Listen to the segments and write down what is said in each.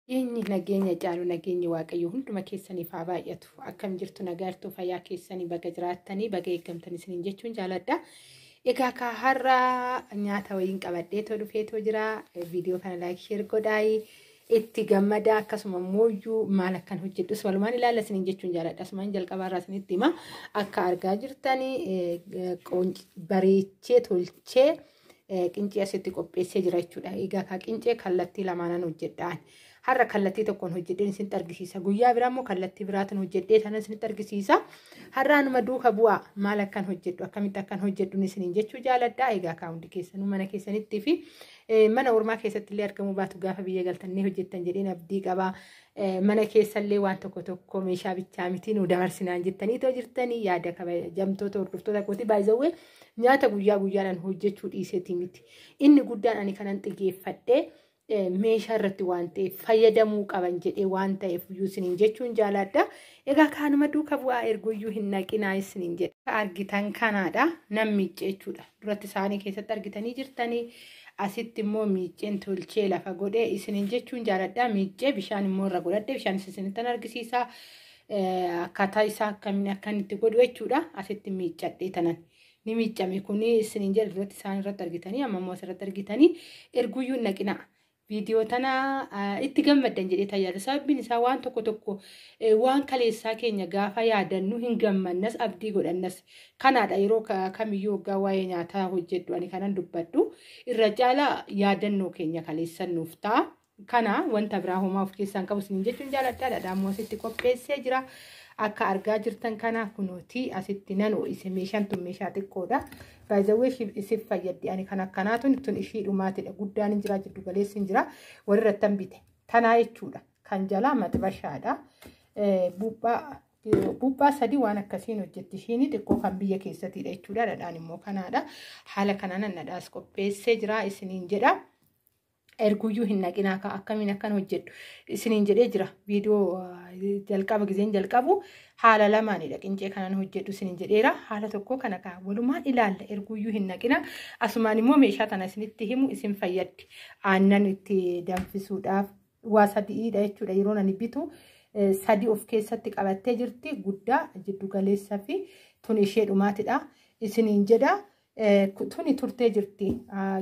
Nageenyi nageenya caalu nageenyi Waaqayyo hunduma keessaniif haa baay'atu. Akkam jirtu nagaa jirtu fayyaa keessanii baga jiraattanii baga eeggamtanii isiniin jechuun jaaladha. Egaa ka har'a nyaata wayiin qabadheetoo dhufeetoo jira. Viidiyoo kana like share godhaayi. Itti gammada akkasuma immoo maal akkan hojjedhus walumaan ilaalla isiniin jechuun jaaladha. Asumaan jalqabaarraa isinitti hima. Akka argaa jirtanii bareechee tolchee qincee asitti qopheessee jira jechuudha. Egaa ka qincee kallattii lamaanan hojjedhaan. Har'a kallattii tokkoon hojjedheen isinitti argisiisa. Guyyaa biraa immoo kallattii biraatiin hojjedhee sana isinitti argisiisa. Har'a anuma duuka bu'aa maal akkan hojjedhu akkamitti akkan hojjedhu isiniin jechuu jaaladha. Egaa kaa hundi keessanuu mana keessanitti fi mana ormaa keessatti illee argamuu baatu gaafa biyya galtanii hojjettan jedheen abdii qaba. Mana keessallee waan tokko tokko meeshaa bichaa miti nu dabarsinaan jettanii itoo jirtanii yaada kabajamtoota hordoftoota kooti baay'izawwee nyaata guyyaa guyyaadhaan hojjechuu dhiiseeti miti. Inni guddaan ani kanan xiyyeeffadhee meeshaa irratti waan ta'eef fayyadamuu qaban jedhee waan ta'eef iyyuu isiniin jechuun jaaladha. Egaa kaanuma duuka bu'aa erguyyuu hin naqinaa isiniin jedha. Argitan kanaadha nan miicce jechuudha. Duratti isaanii keessatti argitanii jirtanii asitti immoo miicceen tolchee lafa godhee isiniin jechuun jaaladha. Miiccee bishaan immoo irra godhadhe bishaan isinittan argisiisa. Akkaataa isaa akkamiin akkan itti godhu jechuudha. Asitti miiccadhee tanan. Ni miiccame kuni isiniin jedha duratti isaan irratti argitanii amma immoo asirratti argitanii erguyyuu hin naqinaa. Viidiyoo tana itti gammaddan jedhee tajaajila. Sababbiin isaa waan tokko tokko waan kaleessaa keenya gaafa yaadannu hin gammannas abdii godhannas. Kanaadha yeroo kamiyyuu waggaa waa'ee nyaataa hojjedhu ani kanan dubbadhu. Irra caalaa yaadannoo keenya kaleessan nuuf ta'a. Kana wanta biraa homaa of keessaa hin qabu isiniin jechuun jaaladha. Dhadhaa immoo asitti qopheessee jira. Akka argaa jirtan kana kunuuti asitti nan ho'ise. Meeshaan tun meeshaa xiqqoodha. Baay'izawwee isif fayyaddi. Ani kan akkanaa tun tun ishii dhumaatidha. Guddaan hin jira, jiddu galeessi hin jira. Walirratti hin bite. Tanaa jechuudha. Kan jalaa maxibashaadha. Buuphaa sadii waan akkasiin hojjetti ishiin xiqqoo kan biyya keessatidha jechuudha. Dhadhaan immoo kanaadha. Haala kanaan dhadhaas qopheessee jira isiniin jedha. Erguyyuu hin naqinaa ka akkamiin akkan hojjedhu isiniin jedhee jira. Viidiyoo jalqaba gizeen jalqabu haala lamaanidha qincee kanan hojjedhu isiniin jedheera. Haala tokko kana kaa walumaan ilaalla erguyyuu hin naqina. Asumaan immoo meeshaa tana isinitti himu isin fayyaddi. Aannan itti danfisuudhaaf waa sadiidha jechuudha yeroo ani bitu sadii of keessatti qabattee jirti. Guddaa jiddu galeessa fi tun ishee dhumaatidha isiniin jedha. Tuni turtee jirti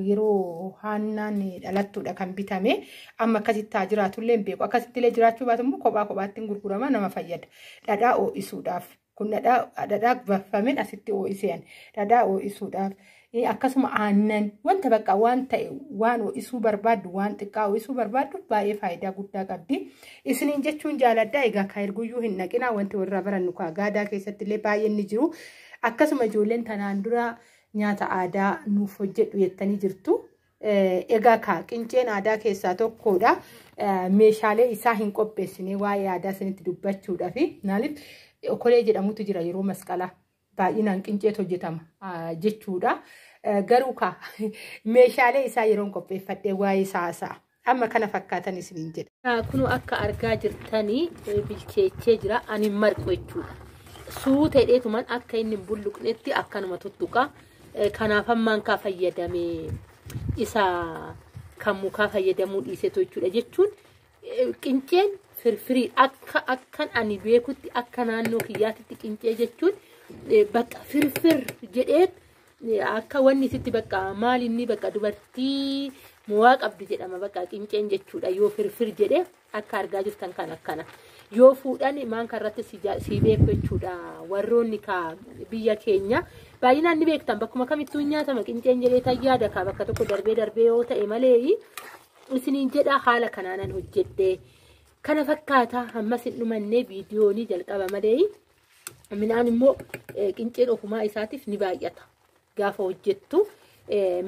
yeroo haannaan dhalattuudha kan bitame. Amma akkasitti haa jiraatullee hin beeku. Akkasitti illee jiraachuu baatu immoo kophaa kophaatti gurgurama nama fayyada. Dhadhaa ho'isuudhaaf kun dhadhaa baffameen asitti ho'iseen dhadhaa ho'isuudhaaf akkasuma aannan wanta bakka waan ta'e waan ho'isuu barbaaddu waan xiqqaa ho'isuu barbaaddu baay'ee faayidaa guddaa qabdi. Isiniin jechuun jaaladha. Egaa kaa erguyyuu hin naqinaa wanti warra barannu kaa gaadaa keessatti illee baay'een ni jiru. Akkasuma ijoolleen tanaan dura nyaata aadaa nuuf hojjedhu jettanii jirtu. Egaa kaa qinceen aadaa keessaa tokkodha. Meeshaalee isaa hin qopheessine waa'ee aadaa isinitti dubbachuudhaaf. Maaliif okolee jedhamutu jira yeroo masqalaa baay'inaan qinceetu hojjetama jechuudha. Garuu kaa meeshaalee isaa yeroon qopheeffadhee waa'ee isaa haasa'a. Amma kana fakkaatan isiniin jedha. Kun akka argaa jirtanii bilcheechee jira. Ani marqu jechuudha. Suuta hidheetumaan akka inni hin bulluqnetti akkanuma tuttuqa. Kanaaf ammaan kaa fayyadame isa kan mukaa fayyadamuu dhiisetu jechuudha. Jechuun qinceen firfirii akka akkan ani beekutti akka naannoo kiyyaatitti qincee jechuun bakka firfir jedhee akka wanni isitti bakka maal inni bakka dubartii mo'aa qabdu jedhama bakka qinceen jechuudha. Yoo firfir jedhee akka argaa jirtan kan akkana. Yoo fuudhan maan karratti si beeku jechuudha. Warroonni ka biyya keenya baay'inaan ni beektan bakkuma kamittuu nyaatama qinceen jedhee tayyaada ka bakka tokko darbee darbee yoo ta'e malee isiniin jedha haala kanaanan hojjedhe. Kana fakkaata ammas hin dhumannee viidiyoonii jalqaba malee midhaan immoo qinceen ofumaa isaatiif ni baay'ata. Gaafa hojjettu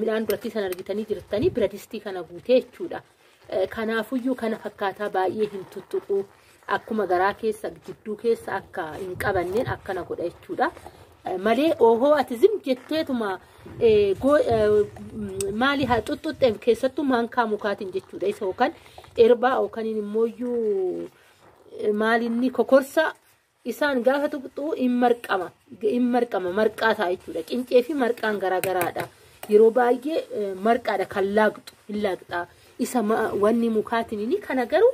midhaan duratti san argitanii jirtanii biradistii kana guutee jechuudha. Kanaafuyyuu kana fakkaataa baay'ee hin tuttuqu. Akkuma garaa keessa jidduu keessa akka hin qabanneen akkana godha jechuudha. Malee ohoo ati zim jetteetuma maali haa xuxxuxxeef keessattuu maankaa mukaatiin jechuudha. Isa yookaan erbaa yookaan immooyyuu maalinni kokorsa isaan gaafa tuqxuu hin marqama. Hin marqama marqaa ta'a jechuudha. Qincee fi marqaan garaagaraadha. Yeroo baay'ee marqaadha kan laaqxu hin laaqxaa. Isa wanni mukaatiin kana garuu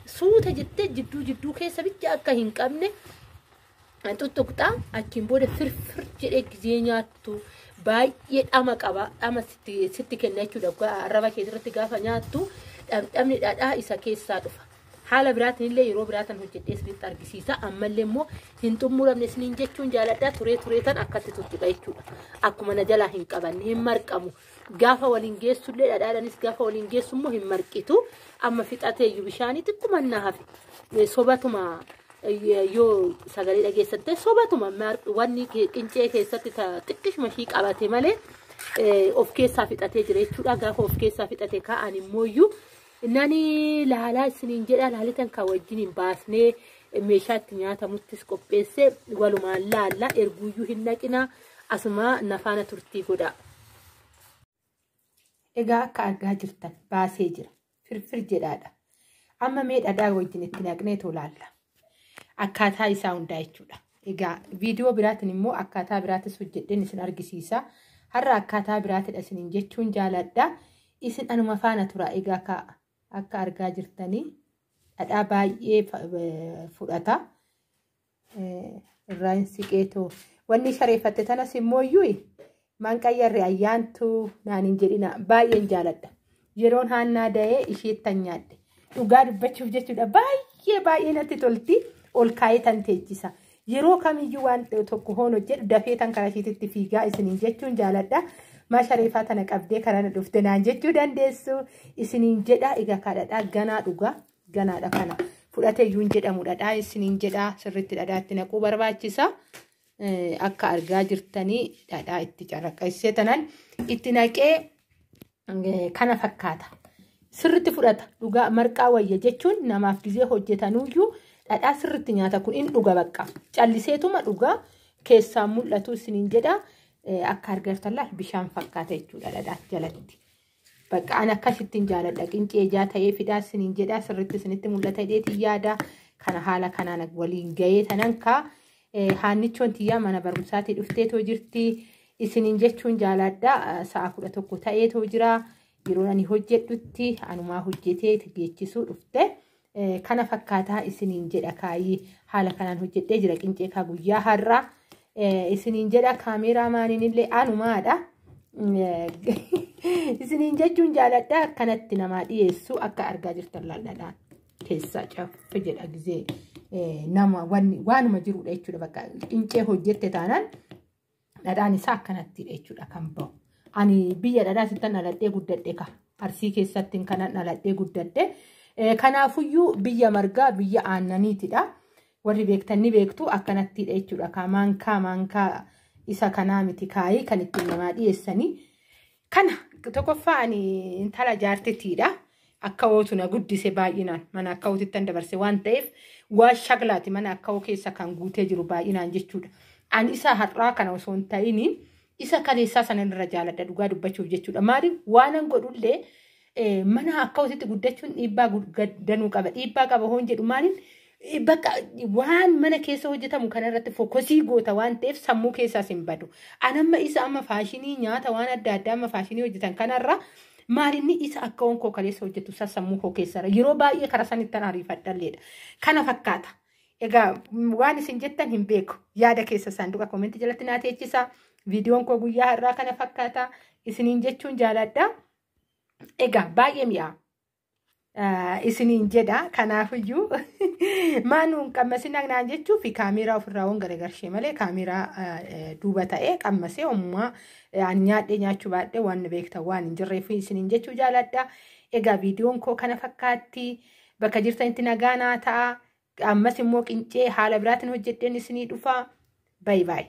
Suuta jettee jidduu jidduu keessa bicha akka hin qabne tuttuqxaa achiin booda firfir jedhee gizee nyaattu baay'ee dhama qaba. Dhama sitti kenna jechuudha. Arraba kee irratti gaafa nyaattu dhamdhamni dhadhaa isa keessaa dhufa. Haala biraatiin illee yeroo biraatiin hojjedhee isinitti argisiisa. Ammallee immoo hin xumuramne isiniin jechuun jaaladhaa turee tureetan akkatti tuttuqa jechuudha. Akkuma na jalaa hin qabanne hin marqamu. Gaafa waliin geessullee dhadhaadhanis gaafa waliin geessu immoo hin marqitu. Amma fixateeyyuu bishaanii xiqquma na hafe. Sobatuma yoo sagalee dhageessatte sobatuma wanni qincee keessatti xiqqishuma ishii qabate malee of keessaa fixatee jira jechuudha. Gaafa of keessaa fixate ka'an immooyyuu nani laalaa isiniin jedha laalitan kan wajjin hin baasnee meeshaa itti nyaatamuttis qopheessee walumaan laalla erguuyyuu hin naqina asuma nafaana turtii godha. Egaa akka argaa jirtan baasee jira. Firfir jedhaadha. Amma mee dhadhaa wajjin itti naqneetoo laalla. Akkaataa isaa hundaa jechuudha. Egaa viidiyoo biraatiin immoo akkaataa biraatis hojjedheen isin argisiisa. Har'a akkaataa biraatidha isiniin jechuun jaaladha. Isin anuma faana tura. Egaa akka argaa jirtanii dhadhaa baay'ee fudhata. Irraa hin siqeetoo. Wanni shareeffatte tanas immoo iyyuu manqayyarri ayyaantuu naan hin jedhina baay'een jaaladha. Yeroon haannaa da'ee isheettan nyaadhe. Dhugaa dubbachuuf jechuudha baay'ee baay'ee natti tolti ol kaa'ee tan teechisa. Yeroo kamiyyuu waan tokko hoon hojjedhu dafee tan karaa isheetitti fiigaa isiniin jechuun jaaladha. Maa shareefaa tana qabdee karaa na dhufte naan jechuu dandeessu isiniin jedha. Egaa kadhadhaa ganaa dhugaa ganaadha kana fudhatee iyyuu hin jedhamu dhadhaa isiniin jedha. Sirriitti dhadhaatti naquu barbaachisa. Akka argaa jirtanii dhadhaa itti caraqqeessee tanan itti naqee kana fakkaata. Sirriitti fudhata dhugaa marqaa wayya jechuun namaaf gizee hojjetanuyyuu dhadhaa sirriitti nyaata kun in dhuga bakka calliseetuma dhugaa keessaan mul'atu isiniin jedha. Akka argartan laal bishaan fakkaata jechuudha dhadhaa jalatti. Bakka ani akkasittiin jaaladha qincee ijaa ta'ee fidaa isiniin jedha sirriitti isinitti mul'ata hidheetiin yaada kana haala kanaan waliin gahee tanan kaa haannichoon tiyyaa mana barumsaatii dhufteetoo jirti isiniin jechuun jaaladha. Sa'a 11 ta'eetoo jira. Yeroo ani hojjedhutti anumaa hojjetee geechisuu dhufte kana fakkaataa isiniin jedha kaayii haala kanaan hojjedhee jira qincee kaa guyyaa har'aa isiniin jedha kaameeraa maaniin illee anumaadha. Isiniin jechuun jaaladha akkanatti namaa dhiyeessu akka argaa jirtan laalladhaan keessaa caffe jedha gizee nama waanuma jirudha jechuudha bakka qincee hojjette taanaan dhadhaan isaa akkanattidha jechuudha kan bahu. Ani biyya dhadhaa sittan dhaladhee guddadhe ka Arsii keessatti kanan dhaladhee guddadhe. Kanaafuyyuu biyya margaa biyya aannaniitidha. Warri beektan ni beektu akkanattidha jechuudha. Ka maankaa isa kanaa miti kaayii kan ittiin namaa dhiyeessanii. Kana tokkoffaa ani intala jaartitiidha. Akka hootu na guddise baay'inaan mana akka hootittan dabarse waan ta'eef waan shaglaati mana akka hoo keessa kan guutee jiru baay'inaan jechuudha. Ani isa har'aa kana osoo hin ta'iniin isa kaleessaa sana irra jaaladha dhugaa dubbachuuf jechuudha. Maaliif waanan godhullee mana akka hoositti guddachuun dhiibbaa danuu qaba. Dhiibbaa qaba hoon jedhu maaliin bakka waan mana keessa hojjetamu kanarratti fookasii goota waan ta'eef sammuu keessaas hin badu. Anamma isa amma faashinii nyaata waan adda addaa amma faashinii hojjetan kanarra maalinni isa akka hoon koo kaleessa hojjetu sammuu koo keessarra yeroo baay'ee karaa sanittan ariifadhalleedha. Kana fakkaata. Egaa waan isin jettan hin beeku. Yaada keessa saanduqa koomentii jalatti naa teechisaa. Viidiyoon koo guyyaa har'aa kana fakkaata. Isiniin jechuun jaaladha. Egaa baay'ee mi'aa. Isiniin jedha. Kanaafiyyuu maanuun qammasin naan jechuu fi kaameeraa ofirraa waan garagarshee malee kaameeraa duuba ta'ee qammasee ommaa nyaadhee nyaachuu baadhee waan beektan waan hin jirreef isiniin jechuu jaaladha. Egaa viidiyoon koo kana fakkaatti. Bakka jirtanitti nagaa naa ta'a. Ammas immoo qincee haala biraatiin hojjedheen isinii dhufa. Baay baay.